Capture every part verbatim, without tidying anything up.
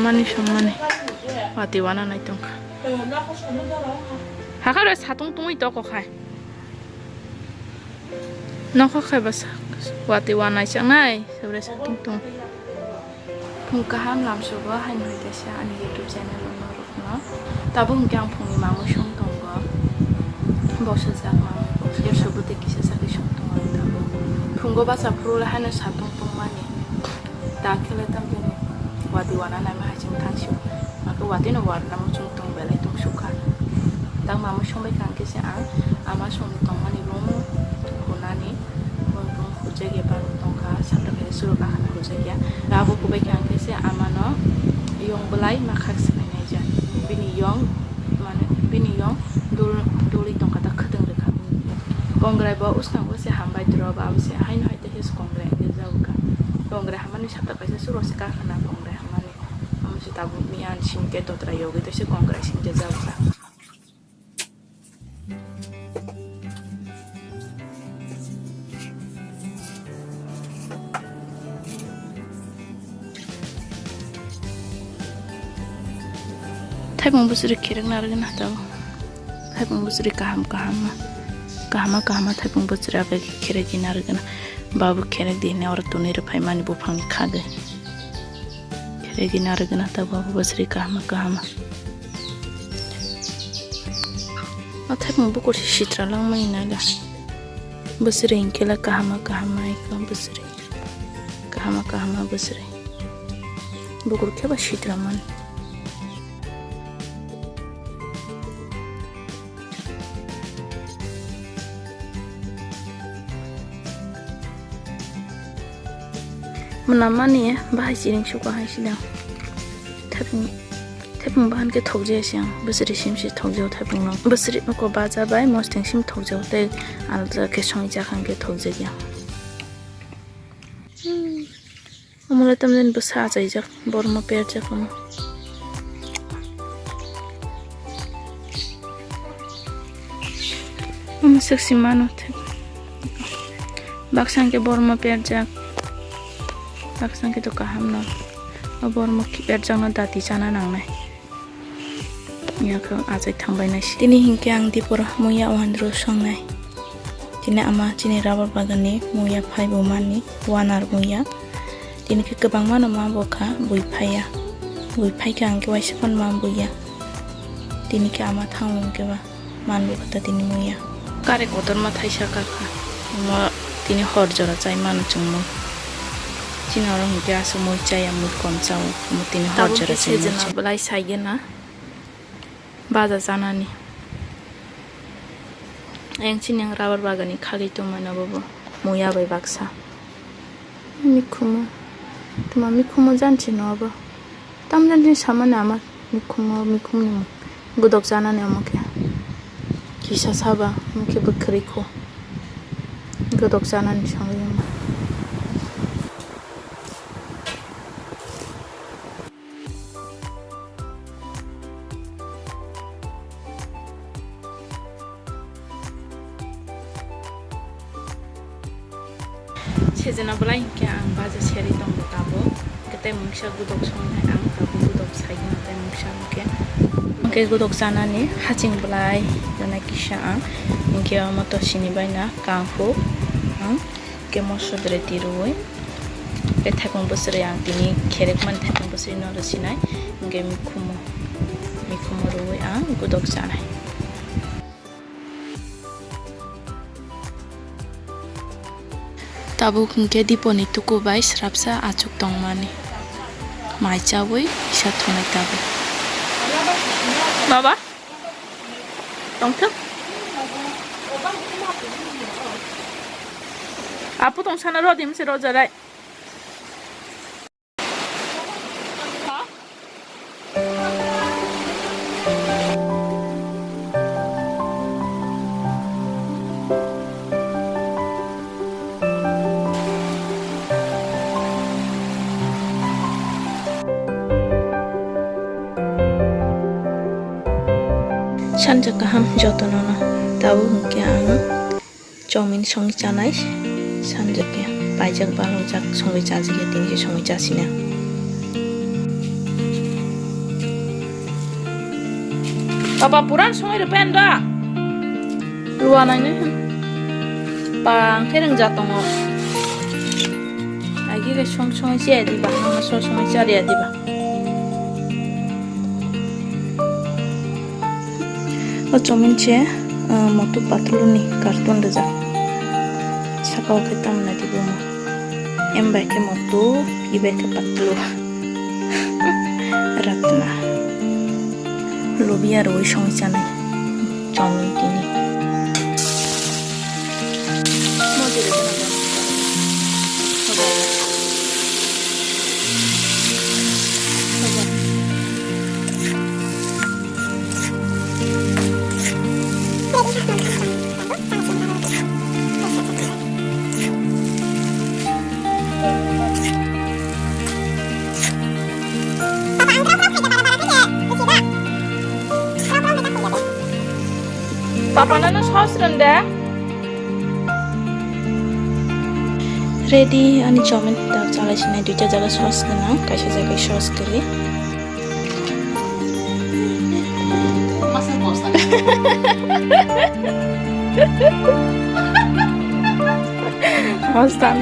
Ani songmani. Wati wana nai tongkha. Hakha re satung tungwi toko khai. Nokha khai basa. Wati wana changnai. Sabre satung tung. Phung kaham lamsogo haino hai kaisa ani YouTube channel o norokno. Tabuk hwnkhe ang phungni mamwi song tongo. Bosajak mamwi bo khe sobotwi kisa sakhe song tongo ang tabuk. Phungo bacha phuru le haino satung tongmani. Da khe le tamjani wadi wana naima hai chwng thangsio. Makhe wadi no warna muchung tong belai tong sukha. Tang mamwi song bai kha hwnkhe se ang ama songni tongmani room hunani. Bo room hujak ya, barok tongkha, sabra khe surok ahana hujak ya. Abo kubai khe ang khe se amano yong belai makhak swkang naijak. Bini yong, mane, bini yong dul, dulwi tongkha, ta khwtwng rwkha bini yong. Kongrai bo uskango se hambai duro, bo abo se haino hai tei se kongrai hwnkhe jabukha. Kongrai hamani sabra kaisa surok se kakhana kongrai hamani. Amo se tabuk miyan singke totra yogwi tei se kongrai singke jabukha. Thaipung bwswrwi kherek narwgwna tabuk. Thaipung bwswrwi kaham kaham ma. Kahama kahama thaipung bwswrwi abai khe kherek narwgwna. Babu kherek di hwnwi oro tunwi rwphaimani buphangni khagwi. Kherek narwgwna tabuk abo bwswrwi kahama kahama. O thaipung bukur se sitra langmani naga. Bwswrwi hinkhe le kahama kahama iko bwswrwi. Kahama kahama bwswrwi. Bukur khe ba sitra mani. Mwnamani bahai chiring suka hai sidang. Thepung, thepung bahan khe thokjaya se ang. Bwswrwi sim se thokjao thepung no. Bwswrwi oko baja bai mostheng sim thokjao tei alda khe songwi chakha hwnkhe thokjakya. Omo le tamjani bwsa achaijak, borma perjak omo. Omo swk si mano thik. Baksa hwnkhe borma perjak. Baksa hwnkhe to kaham no. O borma perjak no dati chana nangnai. Yakhe achai thangbai nai si. Tini hinkhe ang dipor muya wandro songnai. Tini ama chini rubber bagan ni muya phaibo mani wanar muya. Tini khe kwbangma no ma bo kha bui phaiya. Bui phai khe ang khe waisa phano ma buya. Tini khe ama thango hwnkhe ba man bo kha ta tini muya. Kare kotorma thaisa kakha. Omo tini hor jora chai mano chwngno. Chini oro hwnkhe aswk mui chaya, mui kom chao. Omo tini hor jora chai mano. Belai saigena baja chanani. Ayang chini ang rubber bagan ni khagwi tongmano bobo muya bai baksa. Mikhumu. Tuma mikhumu janchi no abo. Tam janchi samani ama mikhumu, mikhumni mung. Gudok chanani omo khe. Kisa saba, omo khe bwkhwrwi kho. Gudok chanani songwi omo. Sejena belai hinkhe ang baja seri tongo tabuk. Hwnkhe tei mungsa gudok songnai ang tabuk gudok saigwna tei mungsa hinkhe. Hwnkhe gudok chanani haching belai gana kisa ang. Hinkhe omo to sini baina kangkuk ang. Hwnkhe moso dre tirwi. Tei thaipung bwswrwi ang tini kherekmani thaipung bwswrwi no rwsinai. Hwnkhe mikhumu. Mikhumu rwwi ang gudok chanai. Tabuk hwnkhe diponi tuku bai srapsa achuk tongmani. Mai chaui kisa thunai tabuk. Baba, tongthok. Apo tongsana rodi mse rojarai. Sanja kaham jotono no. Tabuk hwnkhe ang chowmin songwi chanai, sanjak ya, paijak balokjak songwi chajak ya, tini se songwi chasina. Papa puran songwi rw pen da. Rwa nai nai. Bang khe rwngja tongo. Agi khe song song se di ba. Song song se di ba. O chowmin se, ah, motu patlu ni carton rijak. Saka o khe tamna di bo. Em bai khe motu, i bai khe patlu. Ratna. Lobia rwi songwi chanai. Chowmin tini. Papa nano sauce rwng de. Ready ani chowmin ta chalai sinai duita jaga sauce gwnang, kaisa jaga sauce kwrwi. Mostan.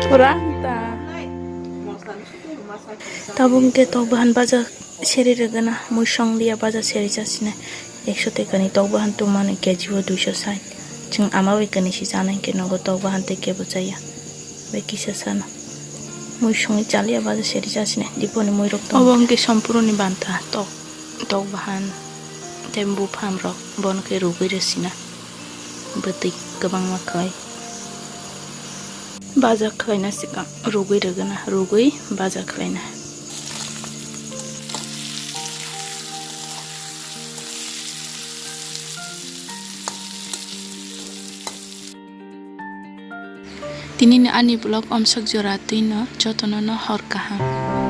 Kurang ta. Tabuk hwnkhe tok bahan baja seri rwgwna, mui song liya baja seri chasina. Ekso tekani tok bahan tongmani K G o duiso sait. Chwng ama bai kani si chana hwnkhe nogo tok bahan tei kebo chaya. Bai kisa sana. Mui songwi chaliya baja seri chasina. Diponi mui rok tongo. Obo hwnkhe sompuruni banta tok, tok bahan tei buphang rok bono khe rugwi rwsina. Bwtwi kwbangma khlai. Baja khlaina swkang rugwi rwgwna, rugwi baja khlaina. Tinini ani vlog omsok jora twino jotono no hor kaham.